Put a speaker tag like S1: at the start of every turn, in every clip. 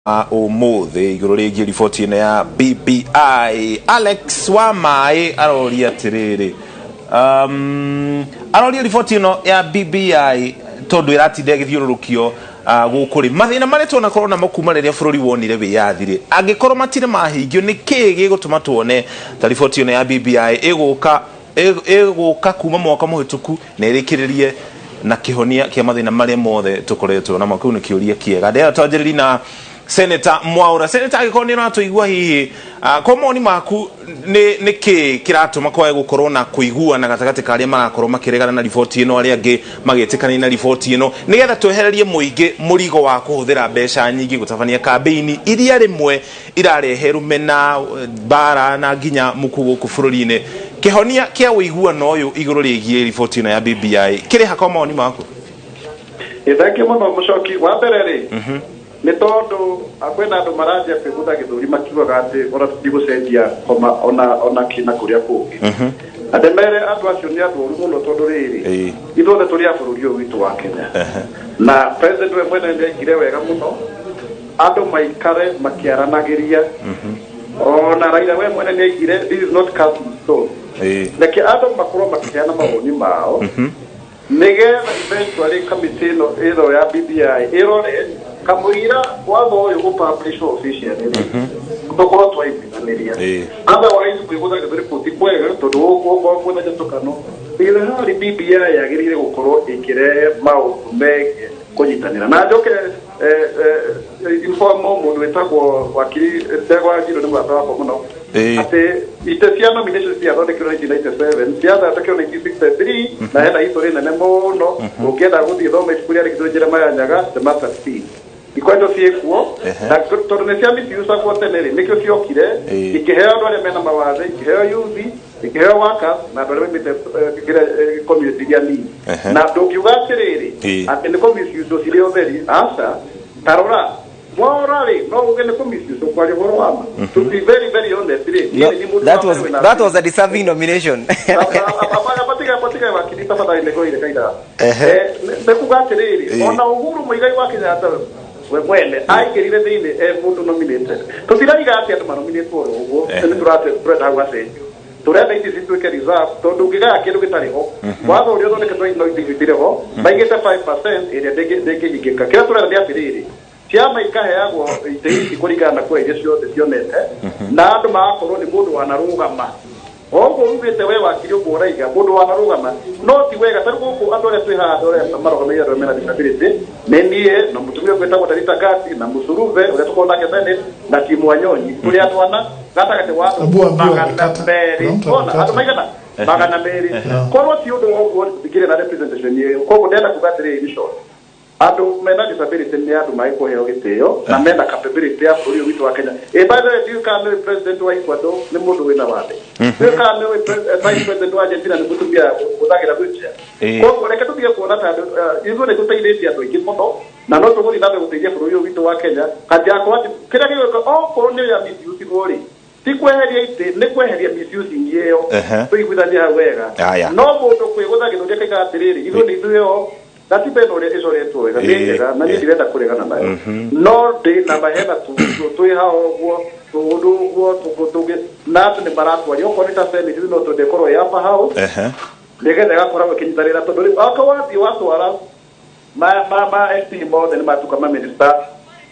S1: Ũmũthĩ igũrũ rĩgiĩ riboti ĩno ya BBI. Alex wa maĩ aroria atĩrĩrĩ, aroria riboti ĩno ya BBI tondũ ĩratinda ĩgĩthiũrũrũkio gũkũ rĩ, mathĩna marĩa twanakorwo namo kuma rĩrĩa bũrũri wonire wĩyathi rĩ, angĩkorwo matirĩ mahingio, nĩ kĩĩ gĩgũtũma tuone ta riboti ĩno ya BBI ĩgũka ĩgũka kuma mwaka mũhĩtũku na ĩrĩkĩrĩrie na kĩhonia kĩa mathĩna marĩa mothe tũkoretwo namo? Kĩu nĩ kĩũria kĩega. Ndĩrenda twanjĩrĩrie na Senator Mwaura. Senator, angĩkorwo nĩ ũratũigua hihi, kwa mawoni maku nĩ kĩ kĩratũma kwage gũkorwo na kũiguana gatagatĩ ka arĩa marakorwo makĩregana na riboti ĩno, arĩa angĩ magĩtĩkania na riboti ĩno, nĩgetha twehererie mũingĩ mũrigo wa kũhũthĩra mbeca nyingĩ gũtabania kambĩini iria rĩmwe irarehe rũmena, mbara na nginya muku gũkũ bũrũri-inĩ? Kĩhonia kĩa ũiguano ũyũ igũrũ rĩgiĩ riboti ĩno ya BBI kĩrĩ ha kwa mawoni maku?
S2: Ĩ, thengiũ mũno, Mũcoki. Wa mbere rĩ, nĩ tondũ kwĩna andũ maranjia kwĩgũtha gĩthũri makiugaga atĩ ona tũtigũcenjia koma ona kĩ na kũrĩa kũngĩ. Na ndĩmere andũ acio nĩ andũ oru mũno, tondũ rĩrĩ, ithuothe tũrĩ a bũrũri ũyũ witũ wa Kenya. Na president we mwene nĩ aigire wega mũno andũ maikare makĩaranagĩria. Ona Raila we mwene nĩ aigire, "This is not cast in stone." Reke andũ makorwo makĩheana mawoni mao nĩgetha eventually kamĩtĩ ĩno ya BBI ĩrore kamũira watho ũyũ ũpublish officially rĩ, tũkorwo twaiguithanĩria. Otherwise kwĩgũtha gĩthũri kũu ti kwega, tondũ gũkorwo kwĩna njatũkano. Thirikari BBI yagĩrĩire gũkorwo ĩkĩrehe maũndũ megiĩ kũnyitanĩra. Na njoke inform mũndũ wĩtagwo wakiri Ndegwa Njirũ, nĩ mũrata wakwa mũno, atĩ itĩ cia nomination ciathondekirwo 1997, ciathondekirwo 1963, na hena history nene mũno. Ũngĩenda gũthiĩ thoma ibuku rĩa rĩgĩtwo Jeremiah Nyaga, The Mustard Seed. Ikoretwo ciĩkuo, na tondũ nĩ cia misiusagwo tene rĩ, nĩkĩo ciokire ikĩheo andũ arĩa mena mawathe, ikĩheo youth, ikĩheo workers na andũ arĩa maimĩte kĩrĩa, community iria nini. Na ndũngiuga atĩrĩrĩ atĩ nĩ kũmisiuswo cirĩ ũtheri, aca. Tarora Mwaura rĩ, no uge nĩ kũmisiuswo? Kwaria ũhoro wa ma, to be very very honest rĩ, niĩ
S3: No,
S2: nĩ niĩ mũndũ
S3: that
S2: wa
S3: was
S2: mbere wĩna
S3: that was a deserving nomination.
S2: Patiga patiga, wakiri, tafadhali, nĩngũire kaira. Nĩ kuga atĩrĩrĩ, ona Uhuru Muigai wa Kenyatta we mwene aingĩrire thĩinĩ e mũndũ nominated. Tũtiraiga atĩ andũ manominatwo oro ũguo. Nĩ tũrenda hau hacenjio, tũrenda itĩ cituĩke reserve, tondũ ũngĩgaya kĩndũ gĩtarĩ ho, watho ũrĩa ũthondeketwo no itĩ icio itirĩ ho, maigĩte 5% ĩrĩa ndĩngĩhingĩka. Kĩrĩa tũrenda nĩ atĩrĩrĩ, ciama ikaheagwo itĩ ici kũringana na kura iria ciothe cionete, na andũ magakorwo nĩ mũndũ wanarũgama o ũguo ugĩte we wakiri, ũguo ũraiga mũndũ wanarũgama. No ti wega tarĩu gũkũ andũ arĩa twĩ haha, andũ arĩa marũgamĩrĩire andũ arĩa mena disability, nĩ niĩ na mũtumia ũngĩ wĩtagwo Darita Gati na Mũcuruve ũrĩa tũkorwo nake Senate na Timu Wanyonyi, tũrĩ andũ ana gatagatĩ wa andũ
S4: Abu ambiwa
S2: magana
S4: amekata.
S2: merĩ.
S4: Kuna mtu
S2: Ona andũ
S4: amekata.
S2: maigana 200. Korwo ti ũndũ wa ũguo, ndingĩrĩ na representation ĩyo. Koguo ndĩrenda kuga atĩrĩrĩ, in short, andũ mena disability nĩ andũ magĩ kũheo gĩtĩo na mena capability ya bũrũri ũyũ witũ wa Kenya. By the way, ndiũĩ kana nĩũĩ president wa Ecuador nĩ mũndũ wĩna wathe. Ndiũĩ kana nĩũĩ vice president wa Argentina nĩ mũtumia ũhũthagĩra wheelchair. Koguo reke tũtige kuona ta andũ, ithuĩ nĩ tũteithĩtie andũ aingĩ mũno na no tũgũthiĩ na mbere gũteithia bũrũri ũyũ witũ wa Kenya. Kanjakwa atĩ kĩrĩa gĩgwĩka okorwo nĩ ya misuse rĩ, ti kweheria itĩ, nĩ kweheria misusing ĩyo. Tũiguithanie hau wega. No mũndũ kwĩgũtha gĩthũri akaiga atĩrĩrĩ, ithuĩ nĩ ithuĩ o, gatiba ĩno ũrĩa ĩcoretwo wega nĩ njega na niĩ ndirenda kũregana nayo, no ndĩ na mahena twĩ haha ũguo tũũndũ ũguo tũngĩ na andũ nĩ maratwaria. Okorwo nĩ ta Senate, ithuĩ no twende ĩkorwo ĩ upper house nĩgetha ĩgakoragwo ĩkĩnyitanĩra, tondũ rĩu okorwo wathiĩ watwara ma MP mothe nĩ matuka ma minister,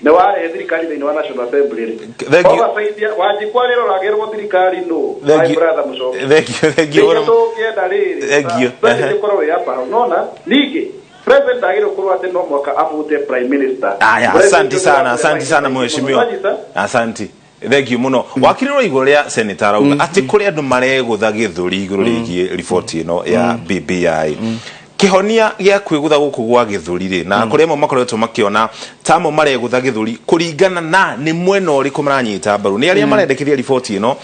S2: nĩ warehe thirikari thĩinĩ wa National Assembly rĩ,
S1: Thank you.
S2: oversight Wanjikwa rĩroragĩrwo thirikari nũ?
S1: Thank
S2: My
S1: you.
S2: brother Mũcoki,
S1: Thank you, thank you.
S2: nĩkĩo tũngĩenda rĩrĩ
S1: Thank you.
S2: Senate ĩkorwo ĩ upper house. Nona ningĩ president agĩrĩirwo gũkorwo atĩ no mwaka abute prime minister.
S1: Aya,
S2: President
S1: asanti sana,
S2: ũrĩa
S1: asanti sana, mheshimiwa.
S2: Wanyita?
S1: Asanti. Thank you muno. Wakiri, rwa igũrũ rĩa senator arauga atĩ kũrĩ andũ maregũtha gĩthũri igũrũ rĩgiĩ riboti ĩno ya BBI. Kĩhonia gĩa kwĩgũtha gũkũ gwa gĩthũri rĩ, na kũrĩ amwe makoretwo makĩona tamo maregũtha gĩthũri kũringana na nĩ mwena ũrĩkũ maranyita mbaru, nĩ arĩa marendekithia riboti ĩno,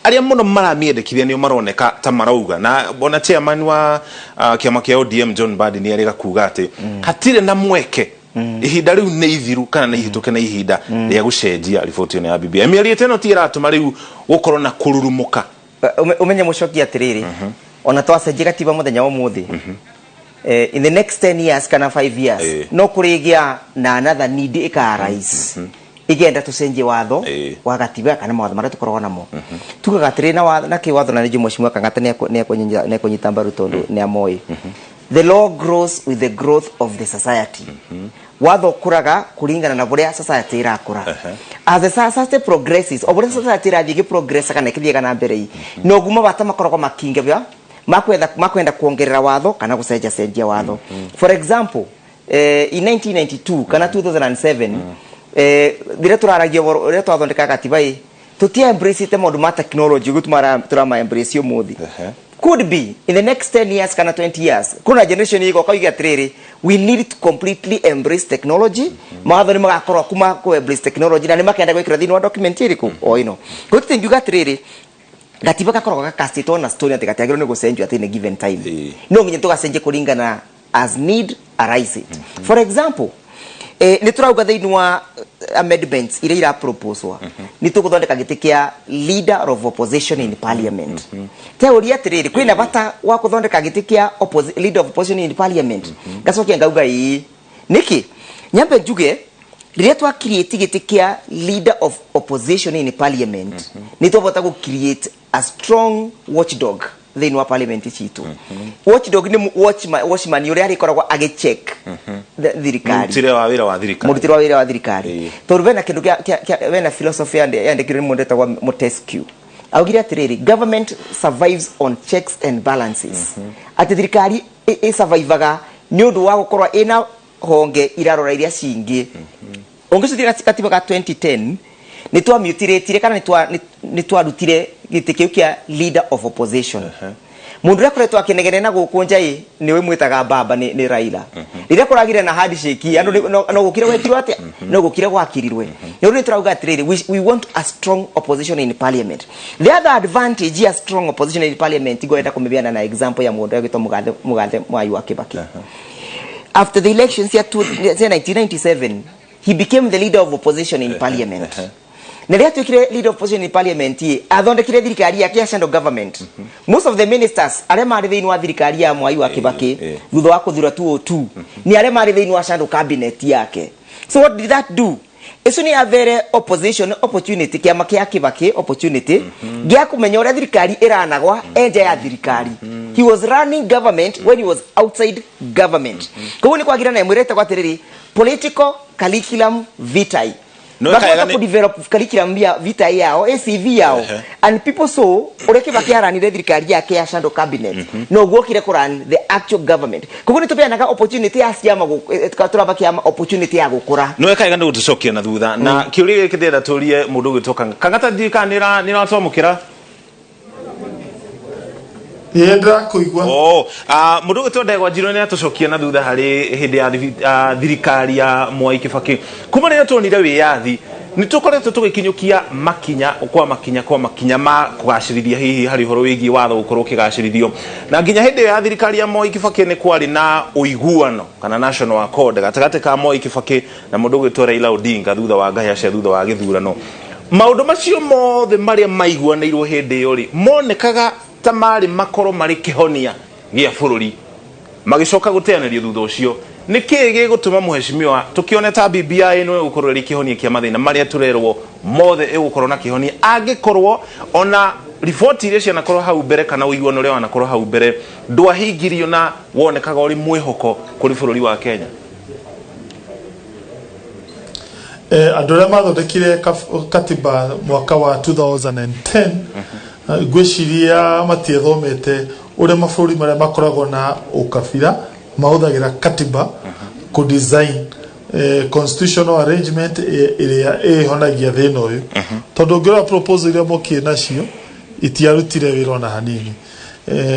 S1: arĩa mũno maramĩendekithia nĩo maroneka ta marauga, na ona chairman wa kĩama kĩa ODM John Mbadi nĩ arĩga kuga atĩ hatirĩ na mweke, ihinda rĩu nĩ ithiru kana nĩ ihĩtũke na ihinda rĩa gũcenjia riboti ĩno ya BBI. Mĩario ta ĩno ti ĩratũma rĩu gũkorwo na kũrurumũka?
S3: Ũmenye mũcoki atĩrĩrĩ, ona twacenjia gatiba mũthenya wa ũmũthĩ, in the next 10 years kana 5 years, no kũrĩgĩa na another need ĩka arise. Igenda tucenjie watho wa gatiba kana mawatho maria tukoragwo namo. Tugaga atĩrĩ na na kĩwatho, na nĩnjũĩ Mheshimiwa Kang'ata nĩekũnyita mbaru tondũ nĩamoĩ. The law grows with the growth of the society. Watho ũkũraga kũringana na bũrĩa society ĩrakũra. As the society progresses, o bũrĩa society ĩrathiĩ ĩgĩprogressaga na ĩkĩthiaga na mbere ĩ, noguo mabata makoragwo makingĩha makwetha makwenda kuongerera watho kana gũcenja cenjia watho. For example, in 1992 kana 2007, rĩrĩa tũraragia ũhoro rĩrĩa twathondekaga gatiba ĩ, tũtia embrace maũndũ ma technology ũguo tũrama embrace ũmũthĩ. Could be in the next 10 years kana 20 years, kuna generation igoka uige atiriri, we need to completely embrace technology. Mawatho nĩ magakorwo kuma ku embrace technology na nĩ makenda gwĩkĩra thĩinĩ wa document ĩrĩkũ o ĩno. Koguo tingiuga atiriri gatiba gakoragwo gakastĩtwo na stone atĩ gatiagĩrĩirwo nĩ gũcenjio at any given time. No nginya tũgacenjie kũringana as need arises. For example, nĩ tũrauga thĩinĩ wa amendments iria iraproposwa nĩ tũgũthondeka gĩtĩ kĩa leader of opposition in parliament. Teũria atĩrĩrĩ, kwĩna bata wa gũthondeka gĩtĩ kĩa leader of opposition in parliament? Ngacokia ngauga ĩĩ. Nĩkĩ? Nyambe njuge, rĩrĩa twa create gĩtĩ kĩa leader of opposition in parliament, nĩ twavota gũ create a strong watchdog thĩinĩ wa parliament citũ. Watchdog nĩ watchman ũrĩa arĩkoragwo agĩcheck thirikari.
S1: Mũrutĩre wa wĩra wa thirikari.
S3: Mũrutĩre wa wĩra wa thirikari. Tondũ bena kĩndũ bena philosophy yandĩkirwo nĩ mũndũ etagwo Montesquieu. Augire atĩrĩrĩ, government survives on checks and balances, atĩ thirikari ĩsurvivaga nĩ ũndũ wa gũkorwo ĩna honge irarora iria cingĩ. Ũngĩcuthia katiba ga 2010, nĩ twamutiratire kana nĩ twarutire gĩtĩ kĩu kĩa leader of opposition. Mũndũ ũrĩa akoretwo akĩnegene na gũkũ nja ĩ nĩ mwĩtaga baba nĩ Raila. Rĩrĩa kũragire na handshake, andũ no gũkire gwekirwo atĩa, no gũkire gwakirirwe. Nĩ ũndũ nĩ tũrauga atĩrĩrĩ, we want a strong opposition in parliament. The other advantage ya strong opposition in parliament, ngwenda kũmĩbeana na example ya mũndũ ũrĩa wĩtwo Mũgathe Mwai wa Kibaki. After the elections ya 1997, he became the leader of opposition in parliament. Na rĩrĩa atuĩkire leader of opposition in parliament ĩ, athondekire thirikari yake ya shadow government. Most of the ministers arĩa marĩ thĩinĩ wa thirikari ya Mwai wa Kibaki thutha wa kũthura 202 nĩ arĩa marĩ thĩinĩ wa shadow cabinet yake. So what did that do? Icio nĩ avere opposition opportunity, kĩama kĩa Kibaki opportunity gĩa kũmenya ũrĩa thirikari ĩranagwa enja ya thirikari. He was running government when he was outside government. Koguo nĩ kwagira na ĩmwe ĩretagwo atĩrĩrĩ, political curriculum vitae.
S1: No
S3: Makahota
S1: ĩkaega
S3: kũ develop curriculum ya vitae yao, ACV yao. And people saw ũrĩa Kibaki aranire thirikari yake ya shadow cabinet, no guo okire kũrun the actual government. Koguo nĩ tũpeanaga opportunity ya ciama tũraba kĩama opportunity ya gũkũra.
S1: No ĩkaega nĩ gũtũcokia na thutha na kĩũria gĩkĩ ndĩrenda tũrie mũndũ ũgwĩtwo Kang'ata. Kang'ata, ndiũĩ kana nĩ ũratwamũkĩra.
S4: Ĩĩ, ndĩrakũigua.
S1: Oh, mũndũ ũgwĩtwo Ndegwa Njirũ nĩ atũcokia na thutha harĩ hĩndĩ ya thirikari ya Mwai Kibaki. Kuma rĩrĩa tuonire wĩyathi, nĩ tũkoretwo tũgĩkinyũkia makinya kwa makinya kwa makinya ma kũgacĩrithia hihi harĩ ũhoro wĩgiĩ watho gũkorwo ũkĩgacĩrithio, na nginya hĩndĩ ĩyo ya thirikari ya Moi Kibaki nĩ kwarĩ na ũiguano kana national accord gatagatĩ ka Moi Kibaki na mũndũ ũgwĩtwo Raila Odinga thutha wa ngahĩha cia thutha wa gĩthurano. Maũndũ macio mothe marĩa maiguanĩirwo hĩndĩ ĩyo rĩ, monekaga ta marĩ makorwo marĩ kĩhonia gĩa bũrũri, magĩcoka gũteanĩrio thutha ũcio. Nĩ kĩĩ gĩgũtũma, mũhecimiwa, tũkĩone ta BBI ĩno ĩgũkorwo ĩrĩ kĩhonia kĩa mathĩna marĩa tũrerwo mothe ĩgũkorwo na kĩhonia, angĩkorwo ona riboti iria cianakorwo hau mbere kana ũiguano ũrĩa wanakorwo hau mbere ndwahingirio na wonekaga ũrĩ mwĩhoko kũrĩ bũrũri wa Kenya?
S4: Andũ arĩa mathondekire katiba mwaka wa 2010, ngwĩciria matiethomete ũrĩa mabũrũri marĩa makoragwo na ũkabira mahũthagĩra katiba kũ design constitutional arrangement ĩrĩa ĩhonagia thĩna ũyũ, tondũ ũngĩrora proposal iria mokire nacio itiarutire wĩra ona hanini.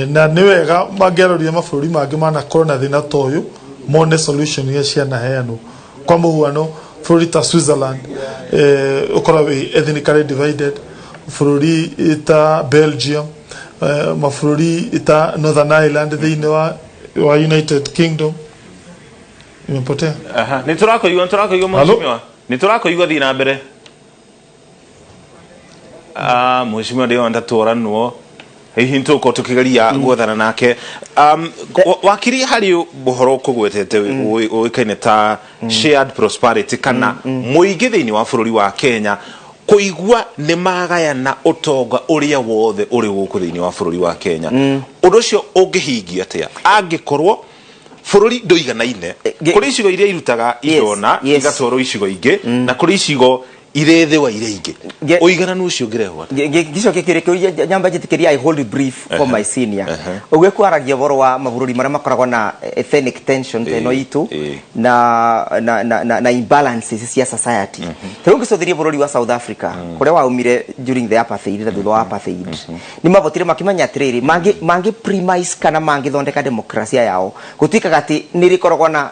S4: Na nĩ wega mangĩarorire mabũrũri mangĩ manakorwo na thĩna ta ũyũ, mone solution iria cianaheanwo. Kwa mũhuano, bũrũri ta Switzerland ũkoragwo wĩ ethnically divided, bũrũri ta Belgium, mabũrũri ta Northern Ireland thĩinĩ wa United Kingdom. Imepotea.
S1: Aha, nĩ tũrakũigua, nĩ tũrakũigua.
S4: Hello?
S1: Mheshimiwa, nĩ tũrakũigua, thiĩ na mbere. Mheshimiwa, ndĩrona ta tworanwo. Hihi nĩtũgũkorwo tũkĩgeria gwethana nake. Wakiri, harĩ ũhoro ũkũgwetete ũĩkaine ta shared prosperity, kana mũingĩ thĩinĩ wa bũrũri wa Kenya kũigua nĩ magayana ũtonga ũrĩa wothe ũrĩ gũkũ thĩinĩ wa bũrũri wa Kenya. Ũndũ ũcio ũngĩhingia atĩa angĩkorwo bũrũri ndũiganaine? Kũrĩ icigo iria irutaga indo na igatwarwo icigo ingĩ, na kũrĩ icigo irĩ thĩ wa iria ingĩ. Ũigananu ũcio ũngĩrehwo atĩa?
S3: Ngĩcokia kĩũria kĩu, nyamba njĩtĩkĩria I hold brief for my senior. Ũguo kwaragia ũhoro wa mabũrũri marĩa makoragwo na ethnic tension ta ĩno itũ na imbalances cia society. Ta rĩu ngĩcũthĩria bũrũri wa South Africa, kũrĩa waumire during the apartheid na thutha wa apartheid, nĩ mabotire makĩmenya atĩrĩrĩ, mangĩ premise kana mangĩthondeka demokrasia yao, gũtuĩkaga atĩ nĩ rĩkoragwo na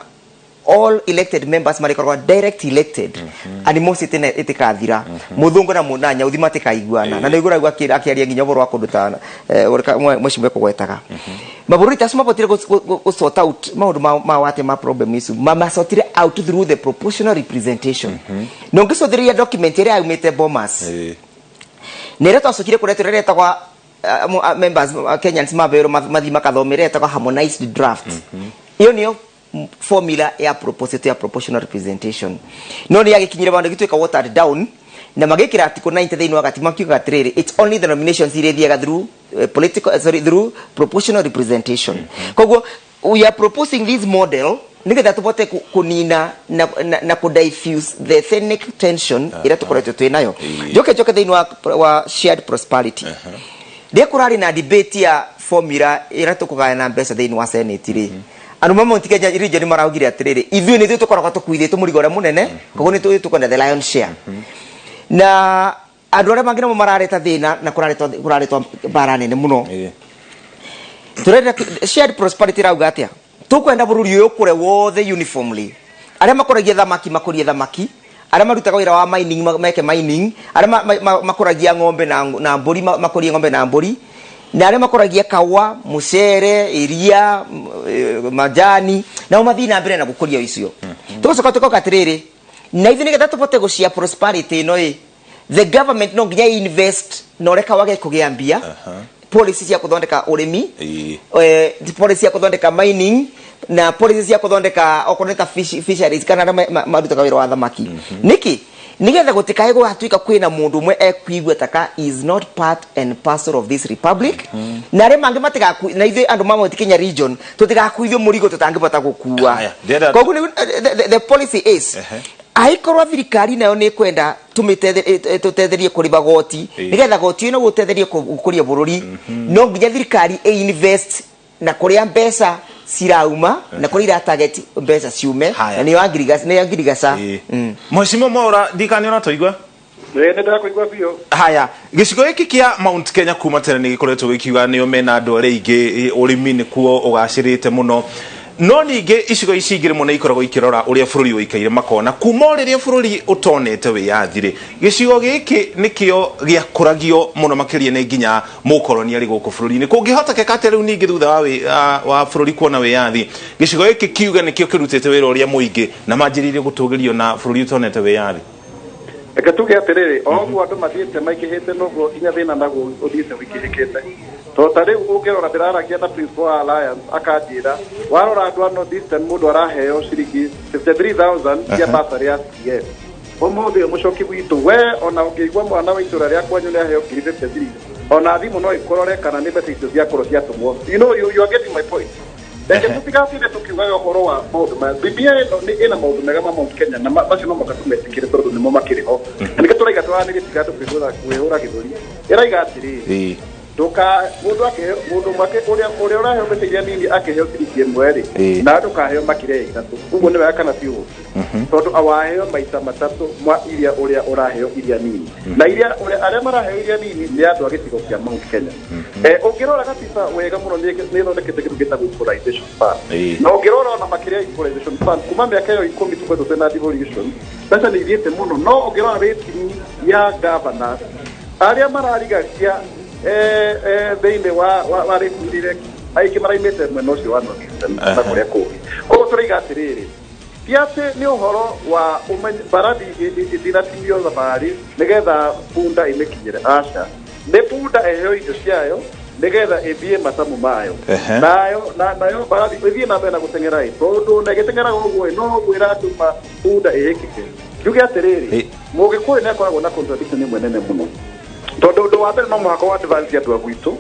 S3: all elected members marĩkoragwo direct elected, animosity ĩtĩkathira, mũthũngũ na na nyauthi matikaiguana. Na nĩguo ũraigua akĩaria nginya ũhoro wa kũndũ ta ũrĩa mheshimiwa ekũgwetaga mabũrũri ta acio mabotire gũ sort out maũndũ ma wate ma problem icu, masortire out through the proportional representation. Na ũngĩcũthĩrĩria document ĩrĩa yaumĩte Bomas, na ĩrĩa twacokire kũretwo, ĩrĩa ĩretagwa members, Kenyans mabeirwo mathiĩ makathomere, ĩretagwa harmonized draft, ĩyo nĩyo formula ya proposal ya proportional representation. No nĩ yagĩkinyire vandũ gĩtuĩka watered down, na magĩkĩra article 90 thĩinĩ wa gatiba, makiuga atĩrĩrĩ, it's only the nominations iria ithiaga through political, sorry, through proportional representation. Koguo we are proposing this model nigetha tubote kunina na ku diffuse the ethnic tension ĩrĩa tũkoretwo twĩ nayo. Njoke thĩinĩ wa shared prosperity, rĩrĩa kũrarĩ na debate ya formula ĩrĩa tũkũgayana mbeca thĩinĩ wa Senate rĩ, andũ ma Mount Kenya region nĩ maraugire atĩrĩrĩ, ithuĩ nĩ ithuĩ tũkoragwo tũkuithĩtwo mũrigo ũrĩa mũnene, koguo nĩ tũĩ tũkwenda the lion share, na andũ arĩa mangĩ namo marareta thĩna na kũraretwo mbara nene mũno. Turenda shared prosperity rauga atia? Tukwenda bururi uyu ukure wothe uniformly. Aria makoragia thamaki makorie thamaki, aria marutaga wira wa mining meke mining, aria makoragia ng'ombe na mburi makorie ng'ombe na mburi, na aria makoragia kawa, mucere, iria, majani, nao mathii na mbere na gukuria icio. Tugacoka tukoka atiriri, na ithuĩ nĩgetha tũbote gũcia prosperity ĩno ĩ, the government no nginya invest na ũrĩa kawa gekũgĩa mbia, policy cia gũthondeka ũrĩmi, policy cia gũthondeka mining, na policy cia gũthondeka okorwo nĩ ta fisheries, kana arĩa marutaga wĩra wa thamaki. Nĩkĩ? Nĩgetha gũtikae gũgatuĩka kwĩna mũndũ ũmwe ekuigua taka is not part and parcel of this republic, na arĩa mangĩ matigaku, na ithuĩ andũ ma Mount Kenya region tũtigakuithio mũrigo tũtangĩbota gũkua.
S1: Haya,
S3: Koguo the policy is, angĩkorwo thirikari nayo nĩ kwenda tũtetherie kũrĩba goti, nĩgetha goti ĩno gũtetherie gũkũria bũrũri, no nginya thirikari ĩ invest na kũrĩa mbeca cirauma na kũrĩa ira target mbeca ciume.
S1: Haya.
S3: Na nĩyo ngirigaca, nĩyo ngirigaca.
S1: Mheshimiwa Mwaura, ndikani ona tũigua?
S2: Ĩĩ, nĩ ndĩrakũigua biũ.
S1: Haya, gĩcigo gĩkĩ kĩa Mount Kenya kuma tene nĩ gĩkoretwo gĩkiuga nĩo mena andũ arĩa aingĩ, ũrĩmi nĩkuo ũgacĩrĩte mũno, no ningĩ icigo ici ingĩ rĩmwe nĩ ikoragwo ikĩrora ũrĩa bũrũri ũikaire, makona kuma o rĩrĩa bũrũri ũtonete wĩyathi rĩ, gĩcigo gĩkĩ nĩkĩo gĩakũragio mũno makĩria nĩ nginya mũkoroni arĩ gũkũ bũrũri-inĩ. Kũngĩhotekeka atĩa rĩu ningĩ thutha wa bũrũri kuona wĩyathi, gĩcigo gĩkĩ kiuge nĩkĩo kĩrutĩte wĩra ũrĩa mũingĩ na manjĩrĩirie gũtũgĩrio na bũrũri ũtonete wĩyathi?
S2: Reke tuge atĩrĩrĩ, o ũguo andũ mathiĩte maingĩhĩte, noguo nginya thĩna naguo ũthiĩte ũingĩhĩkĩte, tondũ ta rĩu ũngĩrora, ndĩraragia na principal wa Alliance akanjĩra, warora andũ a North Eastern, mũndũ araheo ciringi 53,000 cia bursary ya CS. Ũmũthĩ ũyũ mũcoki witũ, we ona ũngĩigua mwana wa itũra rĩa kwanyu nĩ aheo ngiri 53, ona thimũ no ĩkũrore kana nĩ mbeca icio ciakorwo ciatũmwo. You are getting my point. Reke tũtigatinde tũkiugaga ũhoro wa maũndũ maya. BBI ĩno nĩ ĩna maũndũ mega ma Mount Kenya, na macio no mũhaka tũmetĩkĩre tondũ nĩmo makĩrĩ ho, na nĩkĩo tũraiga tũranĩrie, tiga andũ kwĩhũra gĩthũri. Ĩraiga atĩrĩrĩ, ndũka mũndũ akĩheo, mũndũ ũmwe ũrĩa ũraheo mbeca iria nini akĩheo ciringi 1 rĩ, na ndũkaheo makĩria ya 3. Ũguo nĩ wega kana ti ũguo? Tondũ waheo maita matatũ ma iria ũrĩa ũraheo iria nini, na iria ũrĩa arĩa maraheo iria nini nĩ andũ a gĩcigo kĩa Mount Kenya. Ũngĩrora gatiba wega mũno, nĩ ĩthondekete kĩndũ gĩtagwo equalization fund. Na ũngĩrora ona makĩria equalization fund, kuma mĩaka ĩyo 10 tũkoretwo twĩna devolution, mbeca nĩ ithiĩte mũno. No ũngĩrora rating ya governors arĩa mararigacia thĩinĩ wa rating rĩrĩa, aingĩ maraimĩte mwena ũcio wa North Eastern na kũrĩa kũngĩ. Koguo tũraiga atĩrĩrĩ, ti atĩ nĩ ũhoro wa mbarathi ĩtinatinio thabarĩ nĩgetha bunda ĩmĩkinyĩre, aca, nĩ bunda ĩheo indo ciayo. Nĩgetha ĩthiĩ matamu mayo. Nayo nayo mbarathi ĩthiĩ na mbere na gũteng'era ĩ, tondũ na ĩgĩteng'eraga ũguo ĩ, no ĩratũma bunda ĩhĩkĩke. Njuge atĩrĩrĩ, Mũgĩkũyũ nĩ akoragwo na contradiction ĩmwe nene mũno, tondũ ũndũ wa mbere no mũhaka wa advance andũ a gwitũ,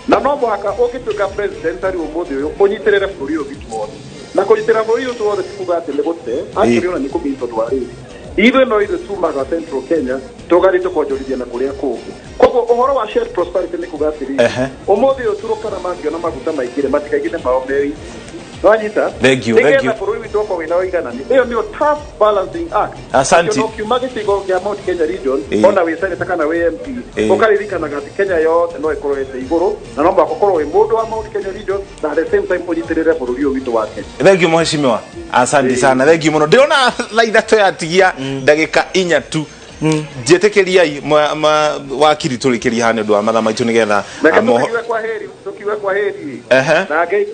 S2: na no mũhaka ũngĩtuĩka president tarĩ ũmũthĩ ũyũ ũnyitĩrĩre bũrũri ũyũ witũ wothe. Na kũnyitĩrĩra bũrũri ũyũ wothe ti kuga atĩ nĩ gũte, actually ona nĩ kũmini, tondũ wa rĩrĩ, ithuĩ no ithuĩ tumaga Central Kenya tũgathiĩ tũkonjorithia na kũrĩa kũngĩ. Koguo ũhoro wa shared prosperity nĩ kuga atĩrĩrĩ, ũmũthĩ ũyũ Turukana mangĩona maguta maingĩ matikaigĩte mao me wanyita.
S1: Thank you, thank you.
S2: Nĩgetha bũrũri witũ ũkorwo wĩna ũiganani. Ĩyo nĩyo tough balancing act.
S1: Asante.
S2: Atĩ ona ũkiuma gĩcigo kĩa Mount Kenya region, ona wĩ senator kana wĩ MP, ũkaririkanaga atĩ Kenya yothe no ĩkorwo ĩte igũrũ, na no mũhaka ũkorwo wĩ mũndũ wa Mount Kenya region na at the same time ũnyitĩrĩre bũrũri ũyũ witũ wa Kenya.
S1: Thank you, mheshimiwa, asante sana, thank you muno. Ndĩrona thaa 3 yatigia ndagĩka 4 tu. Njĩtĩkĩriai wakiri tũrĩkĩrie haha nĩ ũndũ wa mathaa maitũ nĩgetha
S2: Reke tũkiuge kwa heri, tũkiuge kwa heri.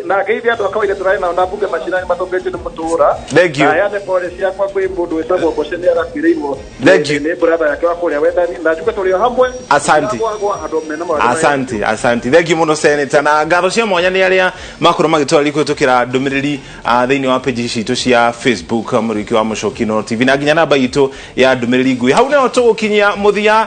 S2: Na ngeithie andũ a kawaida tũrarĩ nao na mbunge macinani matongoretio nĩ mũtũra.
S1: Thank you.
S2: Na heane pole ciakwa kwĩ mũndũ wĩtagwo Ngũcĩ, nĩ arakuĩrĩirwo
S1: Thank you.
S2: nĩ brother yake wa kũrĩa wendani, na njuge tũrĩ o hamwe.
S1: Asante.
S2: Gwagwa andũ mena maũndũ maya.
S1: Asante, asante, thank you muno, senator, na ngatho cia mwanya nĩ arĩa makorwo magĩtwarĩria kũhĩtũkĩra ndũmĩrĩri thĩinĩ wa page citũ cia Facebook, Mũrĩki wa Mũcoki Inooro TV, na nginya namba itũ ya ndũmĩrĩri nguhĩ. Hau nĩho tũgũkinyia mũthia.